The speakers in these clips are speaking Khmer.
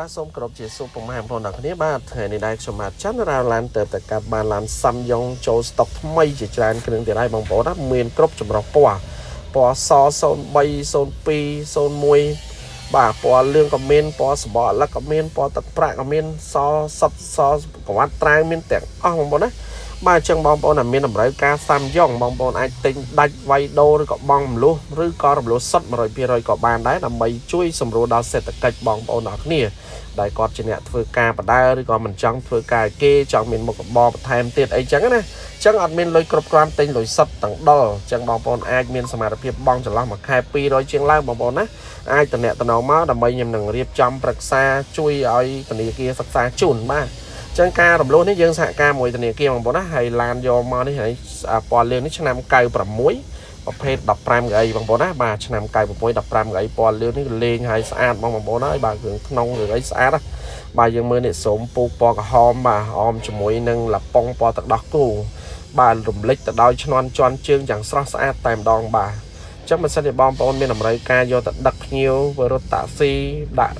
បាទសូមគោរពជាសួរពុកម៉ែបងប្អូនទាំងគ្នាបាទថ្ងៃនេះដែរខ្ញុំបាទច័ន្ទរាវឡានទៅតែកាត់បានឡានសាំយ៉ុងចូលស្តុកថ្មីជាច្រើនគ្រឿងទៀតហើយបងប្អូនណាមានគ្រប់ចម្រុះពណ៌ពណ៌ស03 02 01បាទពណ៌លឿងក៏មានពណ៌សបកអលឹកក៏មានពណ៌ទឹកប្រាក់ក៏មានសសុតសក្វាត់ត្រាវមានទាំងអស់បងប្អូនណាបាទអញ្ចឹងបងប្អូនដែលមានតម្រូវការសាំយ៉ុងបងប្អូនអាចទិញដាច់វៃដូឬក៏បងរំលោះឬក៏រំលោះសុទ្ធ100%ក៏បានដែរដើម្បីជួយសម្រួលដល់សេដ្ឋកិច្ចបងប្អូនទាំងគ្នាដែលគាត់ជាអ្នកធ្វើការបដើឬក៏មិនចង់ធ្វើការឲ្យគេចង់មានមុខរបរបន្ថែមទៀតអីចឹងណាអញ្ចឹងអត់មានលុយគ្រប់គ្រាន់ទិញលុយសុទ្ធទាំងដុលអញ្ចឹងបងប្អូនអាចមានសមត្ថភាពបង់ចន្លោះមួយខែ200ជាងឡើងបងប្អូនណាអាចតំណតំណងមកដើម្បីខ្ញុំនឹងរៀបចំប្រឹក្សាជួយឲ្យធនាគារសិក្សាជូនបាទចឹងការរំលោះនេះយើងសហការមួយធនាគារបងប្អូនណាហើយឡានយកមកនេះហើយពណ៌លឿងនេះឆ្នាំ96ប្រភេទ15កៅអីបងប្អូនណាបាទឆ្នាំ96 15កៅអីពណ៌លឿងនេះលេងហើយស្អាតបងប្អូនហើយបាទគ្រឿងក្នុងរឿងអីស្អាតណាបាទយើងមើលនេះស្រោមពូកពណ៌ក្រហមបាទអមជាមួយនឹងលប៉ុងពណ៌ទឹកដោះគោបាទរំលេចទៅដោយឈ្នន់ជន់ជើងយ៉ាងស្រស់ស្អាតតែម្ដងបាទចឹងបើសិនជាបងប្អូនមានតម្រូវការយកទៅដឹកភ្ញៀវរត់តាក់ស៊ីដាក់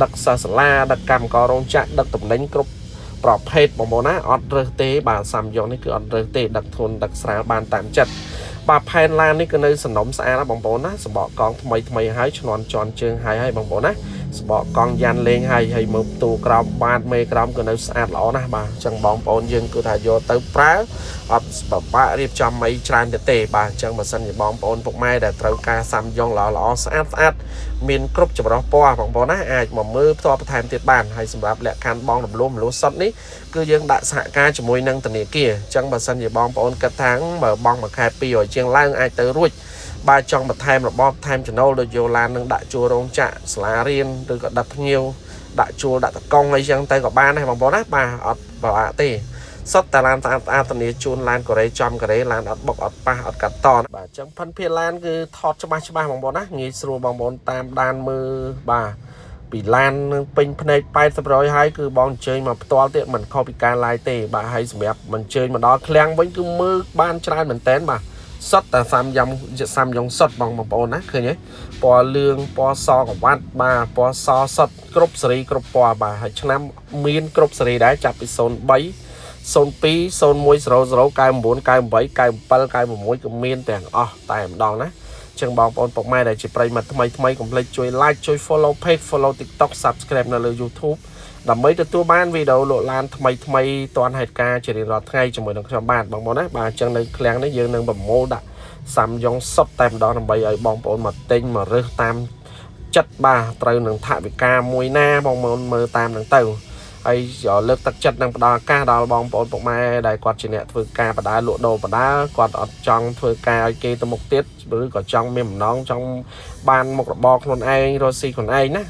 ដឹកសិស្សសាលាដឹកកម្មកររោងចក្រដឹកទំនិញគ្រប់ប្រភេទបងប្អូនណាអត់រើសទេបាទសាំយ៉ុងនេះគឺអត់រើសទេដឹកធុនដឹកស្រាលបានតាមចិត្តបាទផែនឡាននេះគឺនៅសំណុំស្អាតណាបងប្អូនណាសបកកង់ថ្មីថ្មីហើយឈ្នន់ជន់ជើងហើយហើយបងប្អូនណាសបកកង់យ៉ាន់លេងហើយហើយមើលផ្ទូក្រោមបាតមេក្រោមគឺនៅស្អាតល្អណាស់បាទអញ្ចឹងបងប្អូនយើងគឺថាយកទៅប្រើអត់ពិបាករៀបចំអីច្រើនទៅទេបាទអញ្ចឹងបើសិនជាបងប្អូនពុកម៉ែដែលត្រូវការសាំយ៉ុងល្អល្អស្អាតស្អាតមានគ្រប់ចម្រុះពណ៌បងប្អូនណាអាចមកមើលផ្ទាល់បន្ថែមទៀតបានហើយសម្រាប់លក្ខខណ្ឌបងរំលោះមលោះសុតនេះគឺយើងដាក់សហការជាមួយនឹងធនាគារអញ្ចឹងបើសិនជាបងប្អូនគិតថាបើបងមួយខែ200ជាងឡើងអាចទៅរួចបាទចង់បន្ថែមរបបថែមចំណូលដូចយកឡាននឹងដាក់ជួលរោងចក្រសាលារៀនឬក៏ដឹកភ្ញៀវដាក់ជួលដាក់តកង់អីចឹងទៅក៏បានដែរបងប្អូនណាបាទអត់ពិបាកទេសតតាឡានស្អាតស្អាតធានាជូនឡានកូរ៉េចំកូរ៉េឡានអត់បុកអត់ប៉ះអត់កាត់តបាទអញ្ចឹងផិនភាឡានគឺថតច្បាស់ច្បាស់បងប្អូនណាងាយស្រួលបងប្អូនតាមដានមើលបាទពីឡាននឹងពេញភ្នែក80%ហើយគឺបងអញ្ជើញមកផ្ទាល់ទៀតមិនខុសពីការ live ទេបាទហើយសម្រាប់មិនអញ្ជើញមកដល់ឃ្លាំងវិញគឺមើលបានច្រើនមែនតើបាទសុទ្ធតែសាំយ៉ាំសាំយ៉ុងសុទ្ធបងប្អូនណាឃើញទេពណ៌លឿងពណ៌សកវ៉ាត់បាទពណ៌សសុទ្ធគ្រប់សេរីគ្រប់ពណ៌បាទហើយឆ្នាំមានគ្រប់សេរីដែរចាប់ពី03 02 01 00 99 98 97 96គឺមានទាំងអស់តែម្ដងណាចឹងបងប្អូនពុកម៉ែដែលជាប្រិយមិត្តថ្មីថ្មីកុំភ្លេចជួយ like ជួយ follow page follow TikTok subscribe នៅលើ YouTube ដើម្បីទទួលបានវីដេអូលក់ឡានថ្មីថ្មីទាន់ហេតុការណ៍ជារៀងរាល់ថ្ងៃជាមួយនឹងខ្ញុំបាទបងប្អូនណាបាទអញ្ចឹងនៅឃ្លាំងនេះយើងនឹងប្រមូលដាក់សាំយ៉ុងសុទ្ធតែម្ដងដើម្បីឲ្យបងប្អូនមកទិញមករើសតាមចិត្តបាទត្រូវនឹងថវិកាមួយណាបងប្អូនមើលតាមនឹងទៅហើយលើកទឹកចិត្តនិងផ្ដល់ឱកាសដល់បងប្អូនពុកម៉ែដែលគាត់ជាអ្នកធ្វើការបដាលក់ដូរបដាគាត់អត់ចង់ធ្វើការឲ្យគេទៅមុខទៀតឬក៏ចង់មានបំណងចង់បានមុខរបរខ្លួនឯងរកស៊ីខ្លួនឯងណា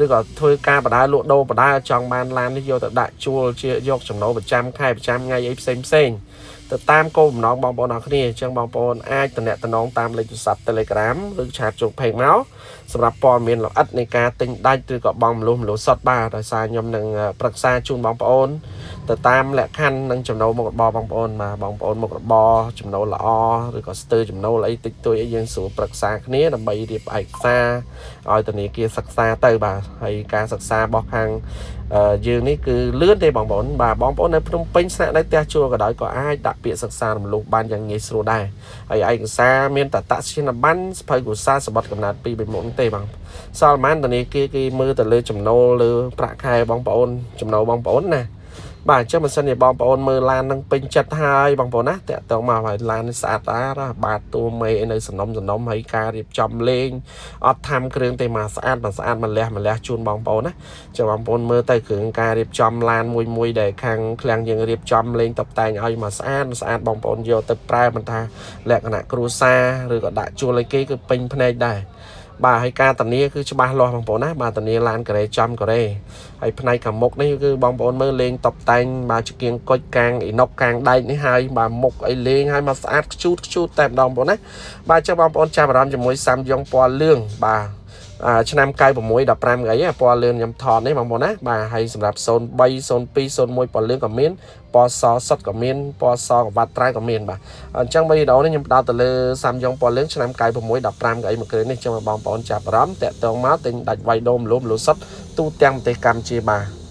ឬក៏ធ្វើការបដាលក់ដូរបដាចង់បានឡាននេះយកទៅដាក់ជួលជាយកចំណូលប្រចាំខែប្រចាំថ្ងៃអីផ្សេងផ្សេងទៅតាមគោលបំណងបងប្អូនអរគ្នាអញ្ចឹងបងប្អូនអាចតំណងតាមលេខទូរស័ព្ទ Telegram ឬ chat ចូល page មកសម្រាប់ព័ត៌មានលម្អិតនៃការទិញដាច់ឬក៏បង់មលុះមលុះសុទ្ធបាទដោយសារខ្ញុំនឹងប្រឹក្សាជូនបងប្អូនទៅតាមលក្ខខណ្ឌនិងចំណូលមុខរបរបងប្អូនបាទបងប្អូនមុខរបរចំណូលល្អឬក៏ស្ទើរចំណូលអីតិចតួចអីយើងស្រួលប្រឹក្សាគ្នាដើម្បីរៀបឯកសារឲ្យធនាគារសិក្សាទៅបាទហើយការសិក្សារបស់ខាងយើងនេះគឺលឿនទេបងប្អូនបាទបងប្អូននៅភ្នំពេញស្នាក់នៅផ្ទះជួលក៏ដោយក៏អាចដាក់ពាក្យសិក្សារំលោះបានយ៉ាងងាយស្រួលដែរហើយឯកសារមានតតសញ្ញាបត្រសភៅកុសាសម្បត្តិកំណត់2 3មុខទេបងសល់ប៉ុន្មានធនាគារគេមើលទៅលើចំណូលលើប្រាក់ខែបងប្អូនចំណូលបងប្អូនណាបាទអញ្ចឹងបើសិនជាបងប្អូនមើលឡាននឹងពេញចិត្តហើយបងប្អូនណាតាក់ទងមកហើយឡាននេះស្អាតស្អាតបាទតួមេនៅសំណុំសំណុំហើយការរៀបចំលេងអត់ធ្វើគ្រឿងទេមកស្អាតមកស្អាតម្លះម្លះជូនបងប្អូនណាចឹងបងប្អូនមើលទៅគ្រឿងការរៀបចំឡានមួយមួយដែលខាងឃ្លាំងយើងរៀបចំលេងតុបតែងឲ្យមកស្អាតស្អាតបងប្អូនយកទៅប្រើមិនថាលក្ខណៈគ្រួសារឬក៏ដាក់ជួលឲ្យគេគឺពេញភ្នែកដែរបាទហើយការធានាគឺច្បាស់លាស់បងប្អូនណាបាទធានាឡានកូរ៉េចំកូរ៉េហើយផ្នែកខាងមុខនេះគឺបងប្អូនមើលលេងតបតែងបាទជាគៀងគុជកាងអ៊ីណុកកាងដែកនេះហើយបាទមុខអីលេងហើយមកស្អាតខ្ជូតខ្ជូតតែម្ដងបងប្អូនណាបាទចុះបងប្អូនចាប់អារម្មណ៍ជាមួយសាំយ៉ុងពណ៌លឿងបាទ ឆ្នាំ96 15ថ្ងៃពណ៌លឿងខ្ញុំថតនេះបងប្អូនណាបាទហើយសម្រាប់03 02 01ពណ៌លឿងក៏មានពណ៌សសុតក៏មានពណ៌សកវ៉ាត់ត្រៃក៏មានបាទអញ្ចឹងវីដេអូនេះខ្ញុំផ្ដោតទៅលើសាំយ៉ុងពណ៌លឿងឆ្នាំ96 15កៅអីមួយគ្រឿងនេះចឹងបងប្អូនចាប់អារម្មណ៍តាក់ទងមកទិញដាច់វាយដូមលុំលុសុតទូទាំងប្រទេសកម្ពុជាបាទ។